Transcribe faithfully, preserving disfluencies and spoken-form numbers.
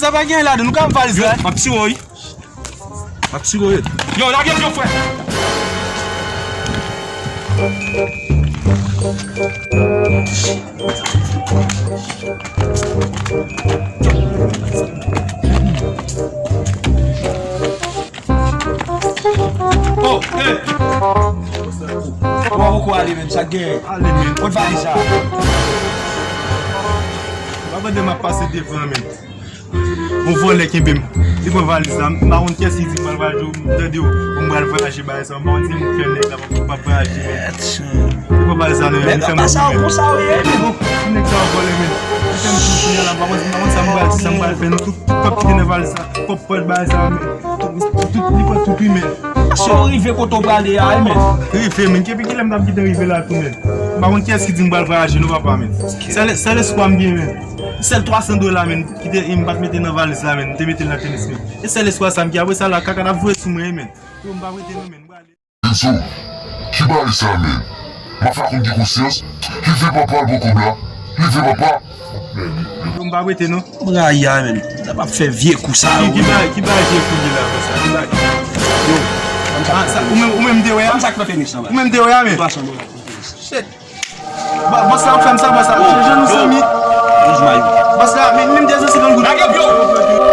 Valiz la pa gen anyen ladan, nou ka valiz la. M ap tire w, wi. M ap tire w, wi. Yo, lage pye w, frè. Oh, hey! Ou pa poko ale, menn, sa k genyen? Ale, menn. Kot valiz sa? Pa mande m ap pase devan, menn. Yon vòlè kenbe m. Li pran valiz la. M pa konn kiyès ki di m pral vwayaje. M tande yo, m pral vwayaje bagay sa. M pa konn si m fè nèg la, m ap vwayaje, menn. Li pran valiz la, non, menn. Li fè m konsa, menn. Konsa ou ye, menn. Bon, nèg sa vòlè, menn. Li fè m tou kounye a la, m pa konn, m pa konn sa m pral, sa m pral fè, non. Tout, tout kòb ki te nan valiz la. Kòb pòch bagay sa, men, tout, tout, li pran tout, wi, men. Pase w rive kote w prale a, wi, men. Rive, men. Epi kilè m t ap kite rive la tou, men? M pa konn kiyès ki di m pral vwayaje, non, papa, men. Sèl, sèl espwa m gen, men. Sèl twa san dola, men, ki te, m pa t mete nan valiz la, men. M te mete l nan tenis, men. E sèl espwa sa m gen. Apre sa, la, kaka t ap voye sou mwen, men. Yo, m pa rete, non, men. M prale. Enzo, ki bagay sa, menn? Mafya konn gen konsyans? Leve papa, l pran kòb la. Leve papa. Yo, m pa prete, non. M rayi a, menn. Sa p ap fè vye kou sa, wi. Ki, ki bagay, ki bagay vye kou li la konsa? Ki bagay? Yo, ah, sa, ou menm, ou menm te wè a? Ou menm te wè a, menn? Shit. Bò-, bòs la ap fè m sa, bòs la. Chanje nou, Samy. Bòs la, men, menm de san senkant goud. Lage pye w.